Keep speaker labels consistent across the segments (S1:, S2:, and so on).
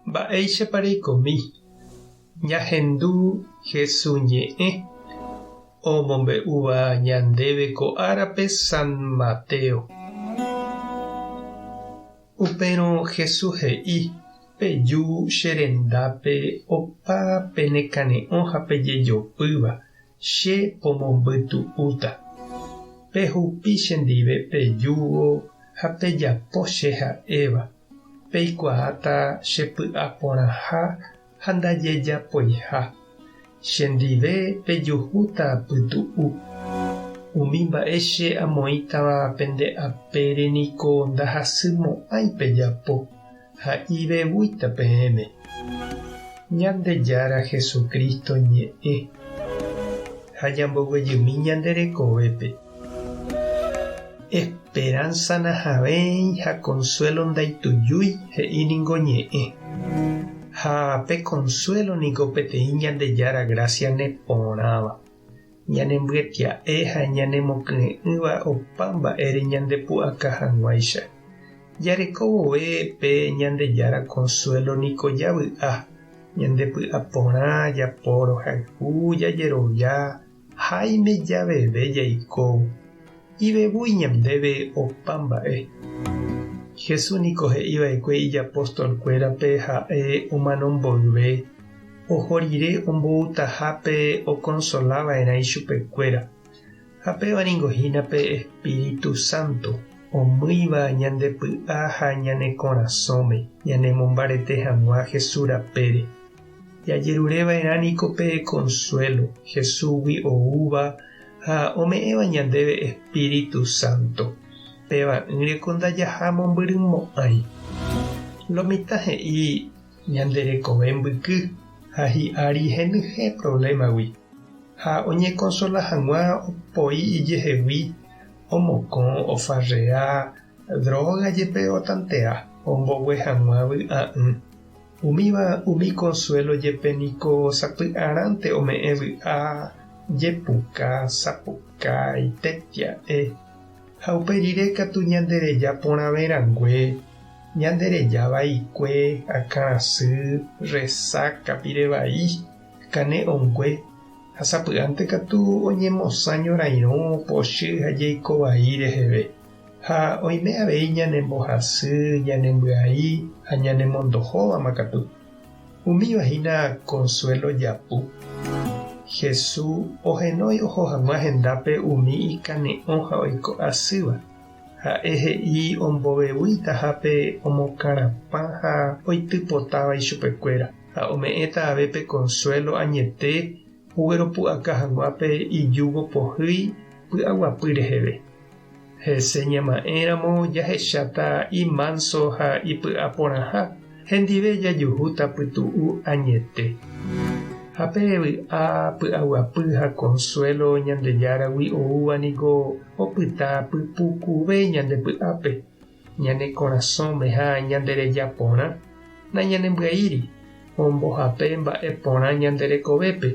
S1: Mba'éichapa reikomi? Ñahendu Hesu ñe'ẽ omombe'úva ñandéve ko árape San Mateo. Upérõ Hesu he'i, Peju che rendápe opa penekane'õ ha pejejopýva, che pomombytu'úta. Pehupi chendive pejúvo ha pejapo che ha'éva. Peikuaáta che py'a porãha ha ndajejapoiha. Chendive pejuhúta pytu'u. Umi mba'e che amoĩtava pende apére niko ndahasymo'ãi pejapo ha ivevúita peẽme. Ñandejára Jesucristo ñe'ẽ ha ñamboguejymi ñande rekovépe. Esperanza nahavẽi ha consuelo ndaitujúi he'i ningo ñe'ẽ. Ha pe consuelo niko peteĩ Ñandejára gracia neporãva, ñanembyetia'e ha ñanemokyre'ỹva opa mba'ére ñandepu'aka hag̃uáicha. Jareko vove pe Ñandejára consuelo niko javy'a, ñandepy'aporã, japorohayhu, jajerovia, Háime javeve jaiko, ivevúi ñandéve opa mba'e. Jesús niko he'i va'ekue ijapostolkuérape ha'e omano mboyve, oho rire omboutaha pe okonsola va'erã ichupekuéra. Ha péva ningo hína pe espíritu sánto, omýiva ñande py'a ha ñane korasõme ñanemombarete hag̃ua Jesús rapére. Jajerureva'erã niko pe consuelo Jesúsgui oúva ha ome'ẽva ñandéve Espíritu Santo, peva'ỹre ko ndajaha mombyrymo'ãi. Lo mitã he'i ñande rekove mbyky ha hi'ári henyhẽ problema-gui, ha oñekonsola hag̃ua opoi ijehegui, omokõ, ofarrea, droga jepe otantea ombogue hag̃ua vy'a'ỹ. Umíva umi consuelo jepe niko sapy'arãnte ome'ẽ vy'a, jepuka, sapukái, tetia'e, ha upe rire katu ñandereja porãve rangue, ñandereja vaikue, akãrasy, resáka, pire vai, kane'õngue, ha sapy'ánte katu oñemosã ñorairõ, pochy ha jeiko vai reheve. Ha oime avei ñanembohasy, ñanembyai ha ñanemondohóvama katu. Umíva hína consuelo japu. Jesús ohenói oho hag̃ua hendápe umi ikane'õ ha oiko asýva. Ha'e he'i ombovevuitaha pe omokarapã ha oitypotáva ichupekuéra, ha ome'ẽta ave pe consuelo añete ogueropu'aka hag̃ua pe ijúgo pohýi py'aguapy reheve. Hese ñama'ẽramo jahecháta imánso ha ipy'aporãha, hendive jajuhúta pytu'u añete. Ha pe vy'a, py'aguapy ha konsuélo Ñandejáragui oúva niko opyta pypukuve ñande py'ápe, ñane korasõme ha ñande reja porã, nañanembyaíri, ombohape mba'e porã ñande rekovépe,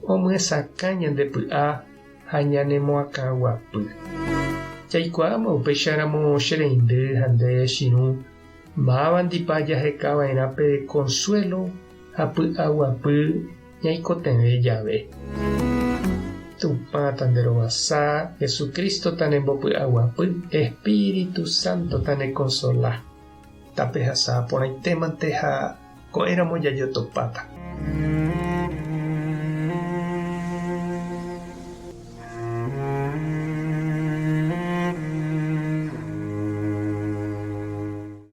S1: omyesakã ñande py'a ha ñanemoakãguapy. Jaikuaáma upéicharamo che reindy ha nde chirũ, mávandipa jahekava'erã pe consuelo ha py'aguapy ñaikotevẽ jave. Tupã tanderovasa, Jesucristo tanembopy'aguapy, Espíritu Santo tanekonsola. Tapehasa porãitémante ha ko'ẽramo jajotopáta.